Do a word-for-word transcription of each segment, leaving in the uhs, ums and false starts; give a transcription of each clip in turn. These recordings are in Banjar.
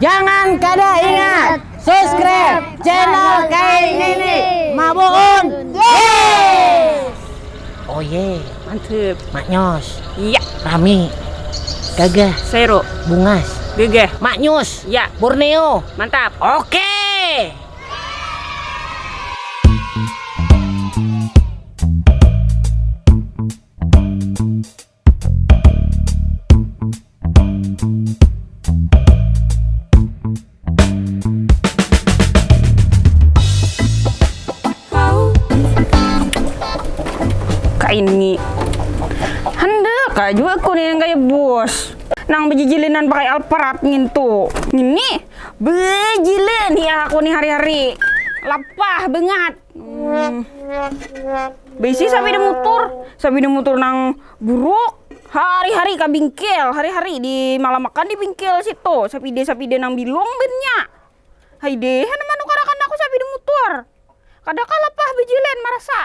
Jangan kada ingat subscribe channel Kai Nini Mabuun. Yeay! Oh ye, mantep. Maknyos. Iya. Rami. Gagah. Sero. Bungas. Gagah. Maknyus. Ya. Borneo. Mantap. Oke. Kaini. Handak aja aku nih yang kayak bos. Nang bejijilinan pakai Alphard ngintu. Ini bejilin ya aku nih hari-hari. Lapah banget. Hmm. Bisi sapida mutur, sapida mutur nang buruk. Hari-hari ka bingkil, hari-hari di malam makan di bingkil situ. Sapida-sapida nang bilung bannya. Hai deh, handak manukarakan aku sapida mutur. Kada kalah pah bejilin marasa.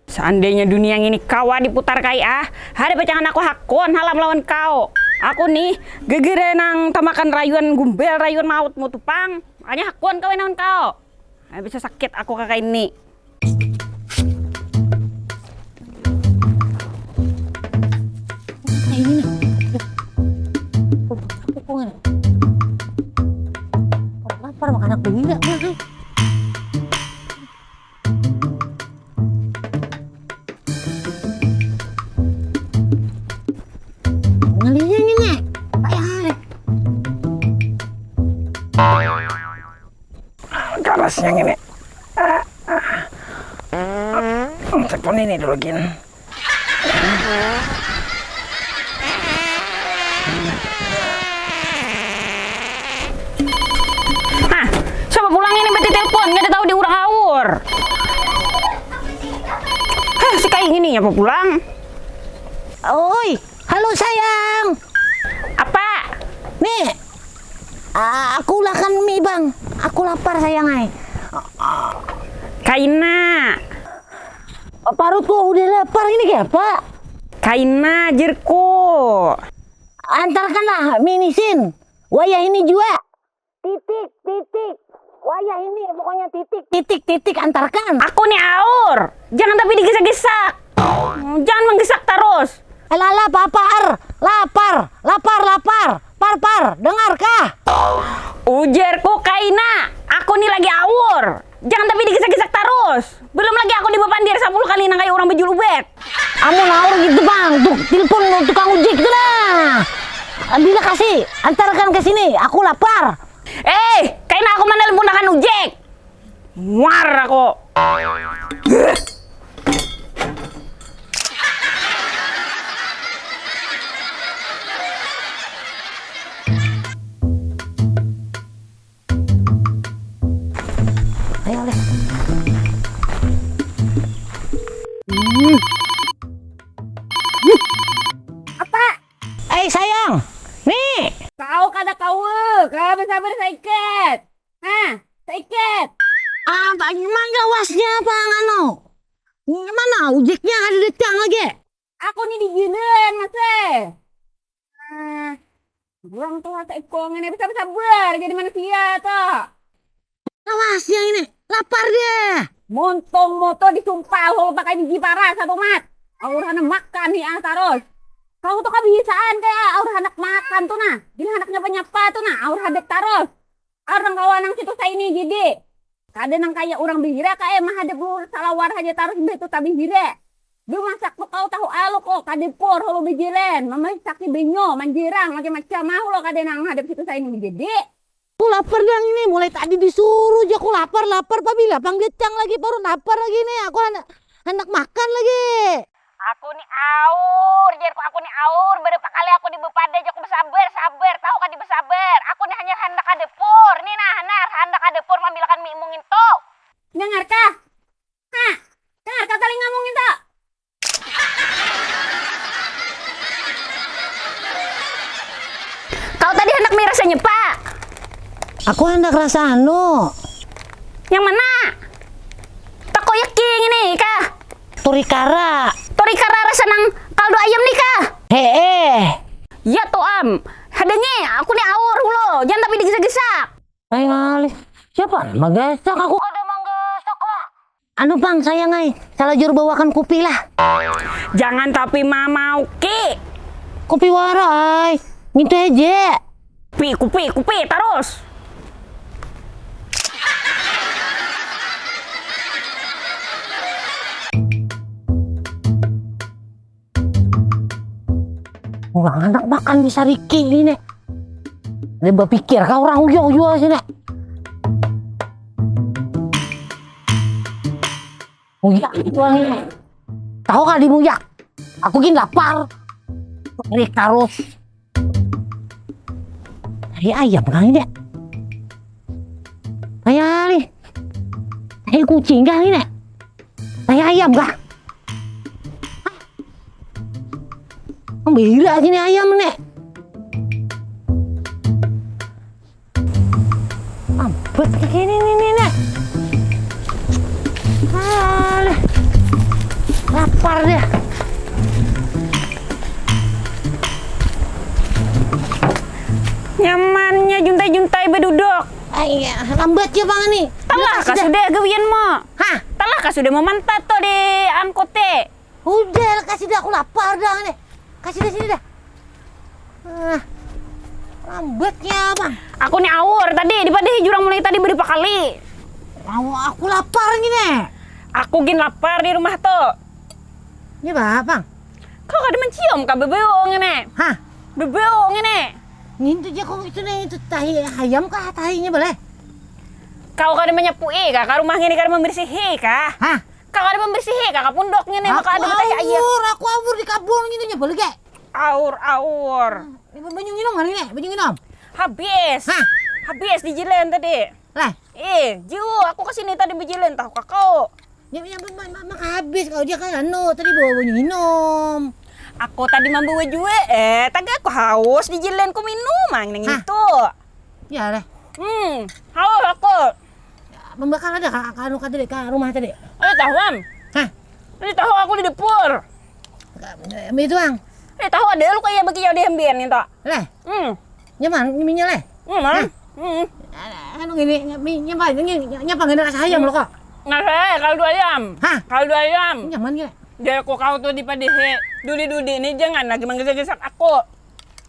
Seandainya dunia ini kawa diputar kai ah, hari pacangan aku hakun halam lawan kau. Aku nih gegere nang tamakan rayuan gumbel rayuan maut mutu pang. Makanya hakun kawin lawan kau. Nah, bisa sakit aku kakak ini. Nah, ini nah. Apa kok ngana? Lapar makan aku ini enggak? Ngelinya ini. Kayak hari. Karasnya ini. Telepon ini dulu gin. Hah, siapa pulang ini berarti telepon nggak ada tahu di urang aur. Hah, si kayak gini ya pulang. Oi, halo sayang. Apa? Nih, aku lakan mie bang. Aku lapar sayang ai. Kaina. Parutku udah lapar ini kayak apa? Kaina jerku. Antarkanlah mie nisin. Wayah ini jua. Titik, titik. Wayah ini pokoknya titik, titik, titik antarkan. Aku nih aur. Jangan tapi digesak-gesak. Jangan menggesak terus. Lala papar, lapar, lapar, lapar, par par, dengarkah? Ujarku kaina, aku nih lagi aur. Jangan tapi digesak-gesak terus. Belum lagi aku dibapandir sepuluh kali nang kayak orang bejul ubet. Amun aur gitu bang, tuh telepon tukang ojek tuh nah. Bila kasih, antarkan ke sini, aku lapar. Eh, kaina aku mana lempunakan ojek. Muar aku. Ayo leh. Apa? Eh sayang, nih. Kau kada kau, kau bersabar sedikit. Nah, sedikit. Ah, bagaimana wasnya apa nganu? Mana ujiknya ada datang lagi? Aku nih digilen masih. Nah, orang tua seikong ini bisa bersabar jadi manusia tuh. Awas ya ini, lapar deh. Montong moto disumpah lo pakai biji paras satu mat. Aur handak makan nih ah terus. Kau tuh kebiasaan kayak aur handak makan tuh nah. Bila handak nyapa-nyapa tuh nah, aur hadap terus. Aur nang kawa nang situ saini jadi. Kada nang kayak orang bihira kayak mahadap lu salawar aja terus itu tabihira. Duh masak tuh kau tahu alu kok kada por hulu bejilen, mamasak di benyo, manjirang macam-macam mau lo kada nang hadap situ saini jadi. Aku lapar dang ini, mulai tadi disuruh aja aku lapar, lapar, pabila pang gecang lagi parut lapar lagi nih, aku handak, handak makan lagi. Aku nih aur, jarku aku nih aur, berapa kali aku dibepada aja aku besabar, sabar, tahu kan dibesabar. Aku nih hanya handak ada pur, nih nah, handak, handak ada pur mambilakan mie mungin tuh. Dengar kah? Hah? Dengar kah telinga mungin tuh? Kau tadi handak mie rasanya, Pak? Aku handak rasa anu. Yang mana? Takoyaki yang ini kah? Torikara. Torikara rasa nang kaldu ayam nih kah? Heeh. Ya tuh am, Kada nyi, aku ni aur hulo, jangan tapi digesa-gesa. Ai ngalih, siapa manggasak, aku kada manggasak lah. Anu pang sayang ai, salajur bawakan kupi lah. Jangan tapi mamauki. Kupi wara ai, ngintu haja. Kupi, kupi, kupi tarus. Urang handak makan di sariki ini. Dia bapikir kah urang uyo jua sini. Muyak itu angin. Tahu kah di muyak? Aku gin lapar. Rik tarus. Tadi ayam kah ini? Kayak nih. Tadi kucing kah ini? Tadi ayam kah? Hah? Beda sini ayam nih. Ambet kayak ini nih, nih, nih. Alah. Lapar dia. Nyamannya juntai-juntai beduduk. Ai, lambat ya bang nih. Talah kah sudah gawian mo? Hah? Talah kah sudah memantat tuh di angkut teh? Udah lah, kasih dah, aku lapar dah nih. Kasih dah sini dah. Ah, lambatnya bang. Aku nih awur tadi dipadahi jurang mulai tadi berapa kali. Mau aku lapar gini. Aku gin lapar di rumah tuh. Ini apa bang? Kau kada mencium kah bebeu ngene? Hah? Bebeu ngene. Ngintu aja kok itu nih, itu tahi ayam kah tahinya boleh? Kau kada menyapui kah ka rumah ngini, kada membersihi kah? Hah? Kau kada membersihi kah ka pundok ngini, maka ada betahi ayam. Aku awur, aku awur di kabun ngini nya boleh gak? Awur, awur. Ini banyu nginum hari ini, banyu nginum. Habis. Hah? Habis di jilen tadi. Lah, eh, jiu, aku kesini tadi bejilen tahu kakau. Ya, ya, ma, ma, ma, habis kau dia kan anu tadi bawa banyu minum. Aku tadi membawa jua, eh, tadi aku haus di jilen ku minum, mang nang itu. Ya lah. Hmm, haus aku. Membakar ada ka, ka anu tadi, ka rumah tadi. Ada tahu am. Hah? Ada tahu aku di dapur. Itu ang. Ada tahu ada lu kayak bagi jauh di ambian itu. Lah. Hmm. Nyaman minyak leh. Nyaman. Hmm. Anu gini, nyapa gini, nyapa gini rasa ayam lo kok. Nah, saya kaldu ayam. Hah? Kaldu ayam. Nyaman gini. Jadi aku kau tuh di padihe duli-duli ini jangan lagi menggesak-gesak aku.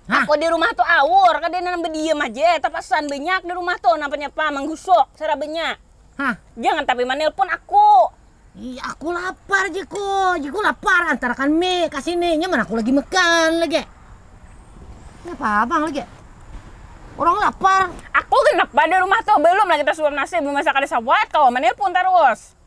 Hah? Aku di rumah tuh awur, kada nang bediam aja, tapasan banyak di rumah tuh napa nyapa menggusuk sarabanya. Hah? Jangan tapi manelpon aku. Ih, aku lapar, Jiko. Jiko lapar, antarakan mie ka sini. Nyaman aku lagi makan lagi. Ini apa abang lagi? Orang lapar. Aku genap pada rumah tuh, belum lagi tersuap nasi, belum masak ada sawat, kau menelpon terus.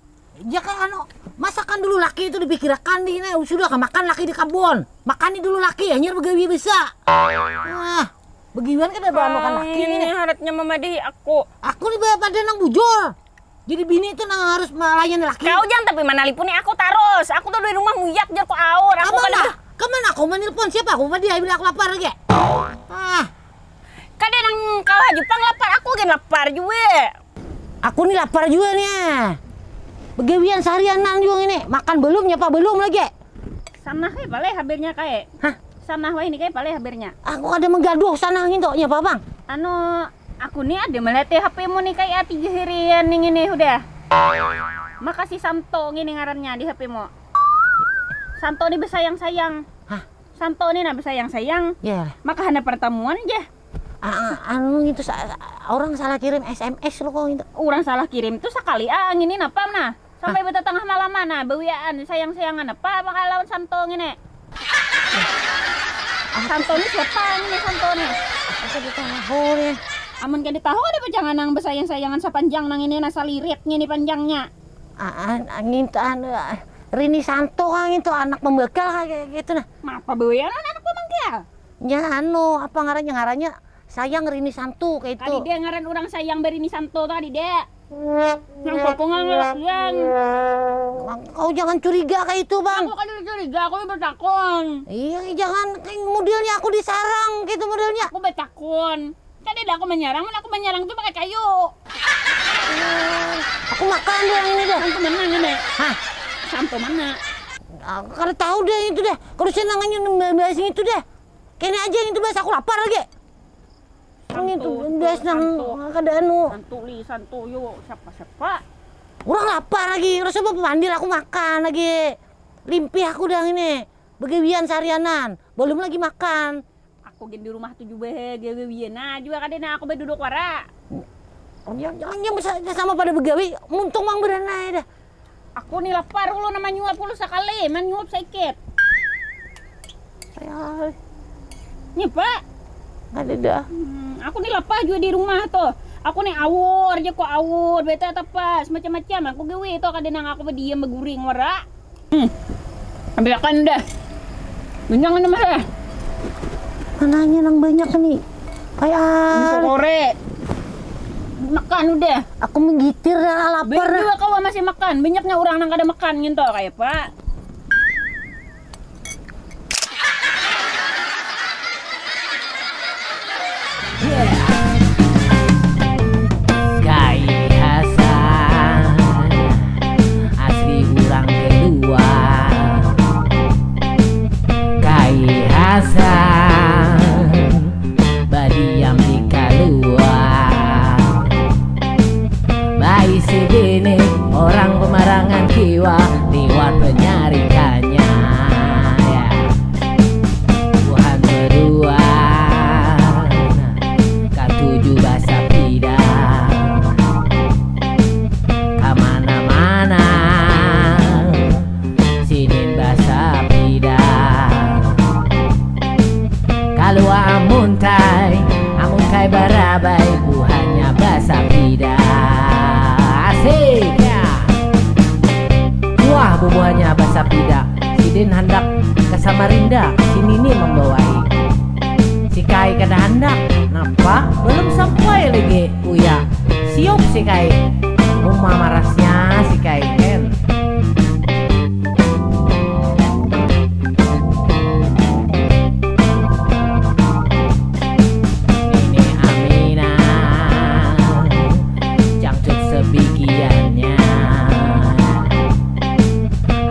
Ya kan anu, masakan dulu laki itu dipikirakan di ini, sudah kan makan laki di kabun. Makani dulu laki, hanyar begawi bisa. Wah, begiwan kada bawa makan laki ini. Ini haratnya memadahi aku. Aku ni pada nang bujur. Jadi bini itu nang harus melayani laki. Kau jangan tapi manalipuni aku tarus. Aku tuh dari rumah muyak jar ku aur. Aku kada. Kemana? Kemana aku menelpon siapa? Aku dia bilang aku lapar lagi. Ah. Kada nang kalah Jepang lapar, aku gin lapar jua. Aku ni lapar jua nih. Begawian seharianan jua ini. Makan belum, nyapa belum lagi. Sanah kayak pale habirnya kayak. Hah? Sanah wah ini kayak pale habirnya. Aku kada menggaduh sanah gitu, nyapa bang? Anu, aku ni ada melihat H P-mu nih kayak tiga harian nih ini udah. Makasih Santo ngini ngarannya di H P-mu. Santo ni besayang-sayang. Hah? Santo ni nah besayang-sayang. Ya. Maka hana pertemuan je. Ah, anu itu sa- orang salah kirim S M S lo kok itu. Orang salah kirim tuh sekali ah ngini napa nah. Sampai betatengah malam mana bawiaan sayang-sayangan apa maka lawan Santo ngini. Santo ni siapa ngini Santo ni? Aku di tahu nih. Amun kada tahu ada pajangan nang besayang-sayangan sepanjang nang ini nasa lirik ngini panjangnya. Ah, ah, ngintu anu ah, Rini Santo kah ngintu anak pembakal kah kayak gitu nah. Mapa bawiaan anak pembakal? Nya anu apa ngarannya ngarannya sayang Rini Santo kayak itu. Tadi dia ngaran orang sayang Berini Santo tadi dia. Yang potongan ngaran. Kau jangan curiga kayak itu bang. Aku kan curiga, aku bertakun. Iya jangan kayak modelnya aku disarang gitu modelnya. Aku bertakun. Kan tidak aku menyerang, mana aku menyerang tuh pakai kayu. Aku makan deh yang ini deh. Santo mana ini? Hah? Santo mana? Aku kada tahu deh itu deh. Kalau saya nanganya nembak itu deh. Kini aja itu bahasa aku lapar lagi. Ini tuh, bias nang kada anu. Santu li, santu yo, siapa siapa? Urang lapar lagi, urang coba pandir aku makan lagi. Limpih aku dah ini. Begawian seharianan, belum lagi makan. Aku gin di rumah tuh juga gawian nah juga kada nah aku baduduk wara. Jangan jangan sama pada begawi, muntung mang beranai dah. Aku ni lapar ulun manyuap ulun sakali manyuap saikit. Ayah. Ni pak. Kada dah. Hmm, aku ni lapar juga di rumah tuh. Aku ni awur aja kok awur bete tapas macam-macam aku gawe itu kada nang aku badiam beguring wara. Hmm. Ambil akan dah. Banyak ini mah. Mananya nang banyak ni? Kayak sokore. Makan udah. Aku menggitir dah lapar. Banyak juga kau masih makan. Banyaknya orang nang kada makan nginto kayak pak. Kai Hasan asli urang Kelua. Kai Hasan badiam di Kalua. Baisi bini orang pemarangan kiwa liwat penyarikannya. Ya. Buhan berdua katuju basapida kamana-mana sidin basapida. Kalua amuntai amuntai barabai buhannya basapida. Asik ya. Wah bubuhannya basapida. Sidin handak ke Samarinda, si Nini membawai. Si Kai kada handak, napa? Belum sampai lagi, uya. Siup si Kai. Uma marasnya si Kai, hen. Nini Aminah, jangcut sebigiannya.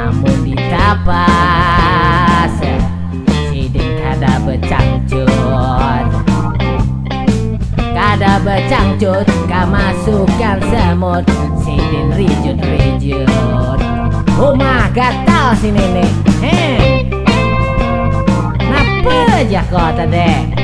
Amun ditapas sidin kada becangcut. Kada becangcut kamasukan semut sidin rijut-rijut. Uma gatal si nini. Heh. Napa jah kau tadi?